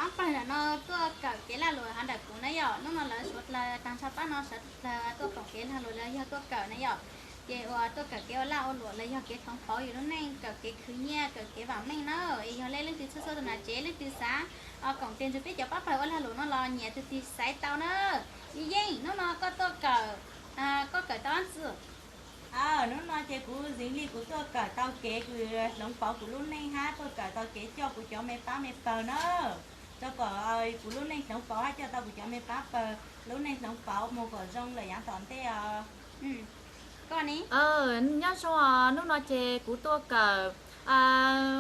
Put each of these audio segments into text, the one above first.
Pab pawg ntawm no tuaj kawm kev lag luam hov ntawm kuv na yom. Hnub no lawv suav dlawg tag nrho pab no suav dlawg tuaj koom kev lag luam los yog tuaj kawm na yom. Ces uas tuaj kawm kev ua lag ua luam los yog kev hloov pauv yus lub neej, kawm kev khwv nyiaj, kawm kev vam meej na. Es yog leej twg txhua txhua tus nam tsev leej twg xav koom tes nrug peb cov pab pawg ua lag luam no los nyiam tus twg xaiv tau na. Ib Yeej, hnub no koj tuaj kawm, koj kawm tau ab txwm? Hnub no ces kuv Zeev Lis kuv tuaj kawm tau kev hloov pauv kuv lub neej hab tuaj kawm tau kev coj kuv cov me pab me pawg na. Rau kom kuv lub neej hloov pauv hab coj tau kuv cov me pab pawg lub neej hloov pauv mus kom zoo lawm yav tom ntej os. Koj ne? Nyob zoo os, hnub no ces kuv tuaj kawm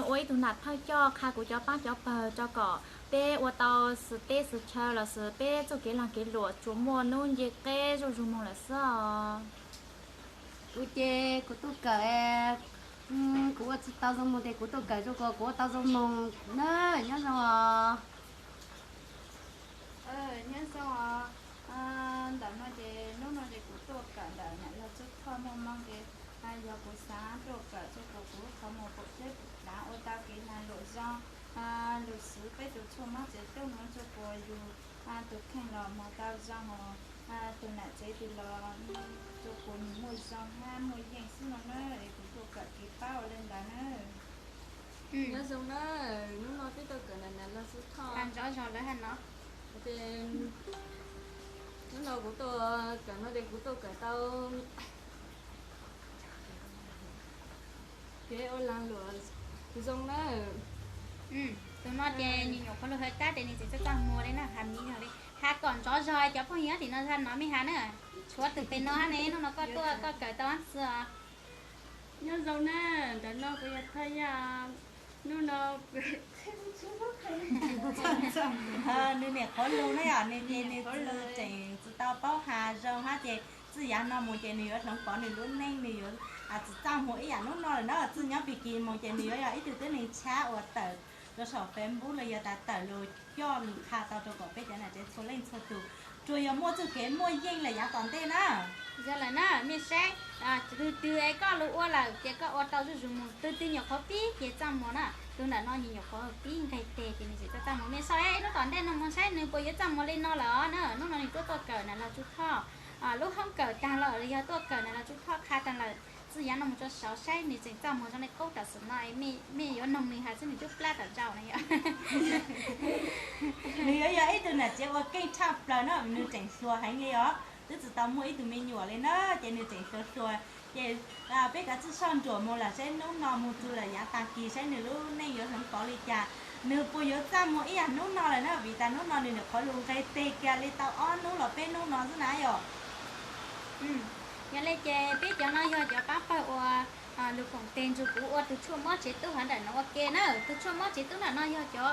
ua ib tug nam thawj coj qha kuv cov pab cov pawg rau kom peb ua tau xwm teb xwm chaw los sis peb txuj kev lag kev luam tsuas muaj hnub nce qeb zuj zus moog lawm xwb os. Kuv ces kuv tuaj kawm, kuv ua tsis tau zoo moog ces kuv tuaj kawm zoo kom kuv ua tau zoo moog na. Nyob zoo os. Nyob zoo os. Ntawm no ces hnub no ces kuv tuaj kawm ntawm nam log Tsub Thoj muaj moo ces yog kuv xav tuaj kawm tsuas kuv lub qhov muag pum seb dav ua tau kev lag luam zoo, lug xwv peb tus tshuaj mob tsev tub nuav tsuas kuas yus tus kheej los moog tau zoo, tus nam tsev twg los tsuas kuas nws muaj zoo hab muaj yeej xwb no na. Es kuv tuaj kawm kev pab ua le ntawd na. Nyob zoo na, hnub no peb tuaj kawm ntawm nam log Tsub Thoj. Hnub no kuv tuaj kawm no ces kuv tuaj kawm tau kev ua lag luam zoo na. Tus no ces nws nyuam qhuav lug hawv kab ces nws tseem txaj txaj muag li na, has miv li, has kom nrov zog cov phooj ywg tim no zag nov mej has na. Tshuav tus pem no hab ne, hnub no koj tuaj koj kawm tau ab txwm os? Nyob zoo na, ntawm no kuv yog Thaj Yaj, hnub no nws niam qhuav lug na yom, nws ces nws tseem tsis tau paub has zoo hab ces txij yav no mus ces nws yuav hloov pauv nws lub neej, nws yuav tsis txaj muag ib yam hnub no lawm na. Txij nyob pig kis mus ces nws yuav yog ib tug tib neeg tshab uas tawm rau saum Facebook los yog tas tawm lug coj lug qha tau rau kom peb cov nam tsev txhua leej txhua tus tsuas yog muaj txuj kev muaj yeej lawm yav tom ntej na. Yog lawm na, mej saib, tug twg es koj lug ua lawm ces koj ua tau zuj zus mus, tug twg nyuam qhuav pib ces txaj muag na, tug ntawm no nws nyuam qhuav pib nqeg teg ces nws tseem txaj txaj muag. Mej saib ib hnub tom ntej no mus saib nws puas yuav txaj muag li no lawm os na. Hnub no nws tuaj tuaj kawm nam log Tsub Thoj lub hoob kawm taag lawm los yog tuaj kawm nam log Tsub Thoj qha taag lawm, txij yav no mus rua saud saib nws tseem txaj muag zoo li qub tam sim no, mej yuav noog nws has xwb nws twb plab tom ntej na yom. Nws yuav yog ib tug nam tsev ua keej tshaj plaws na, nws tseem hluas heev li os, twb tsis tau muaj ib tug me nyuam li na, ces nws tseem hluas hluas. Ces peb kav tsij soj ntsuam mus lawm saib hnub no mus txug lawm yav taag kis saib nws lub neej yuav hloov pauv li cas, nws puas yuav txaj muag ib yam hnub no lawm na, vim tas hnub no nws nyuam qhuav lug nqeg teg kiag li tau ob hnub los peb hnub no xwb na yom. Yog le ces peb cov no yog cov pab pawg uas lug koom teg nrug kuv ua tug tshuaj mob tsev tub hov ntawm no ua ke na. Tug tshuaj mob tsev tub ntawm no yog cov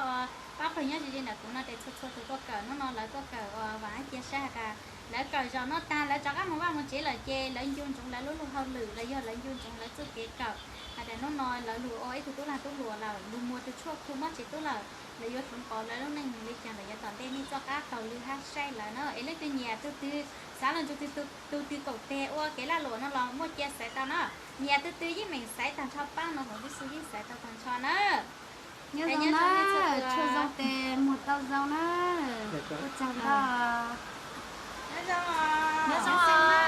pab pawg nyob ze ze ntawm kuv no ces txhua txhua tug tuaj kawm, hnub no lawv tuaj kawm uas vaam hab cia sab has tas lawv kawm zaum no taag lawv rov qab mus vaj mus tsev lawm ces lawv ncu ntsoov lawv lub luag hauj lwm los yog lawv ncu ntsoov lawv txuj kev kawm has tas hnub no lawv lug ua ib tug tub lag tub hluas lawm, lug muag tug tshuaj khu mob tsev tub lawm, lawv yuav hloov pauv lawv lub neej moog li cas lawm yav tom ntej, mej txoj qab taug lw hab saib lawv na. Es leej twg nyiam tug twg, xav lug nrug tug twg koom teg ua kev laj luam no los muaj cia xaiv tau na. Nyiam tug twg yeej meem xaiv taag nrho paab no los lub xwb yeej xaiv tau taag nrho na. Nyob zoo na, txhua zoo tes muag tau zoo na. Ua tsaug ntau. Nyob zoo, nyob zoo.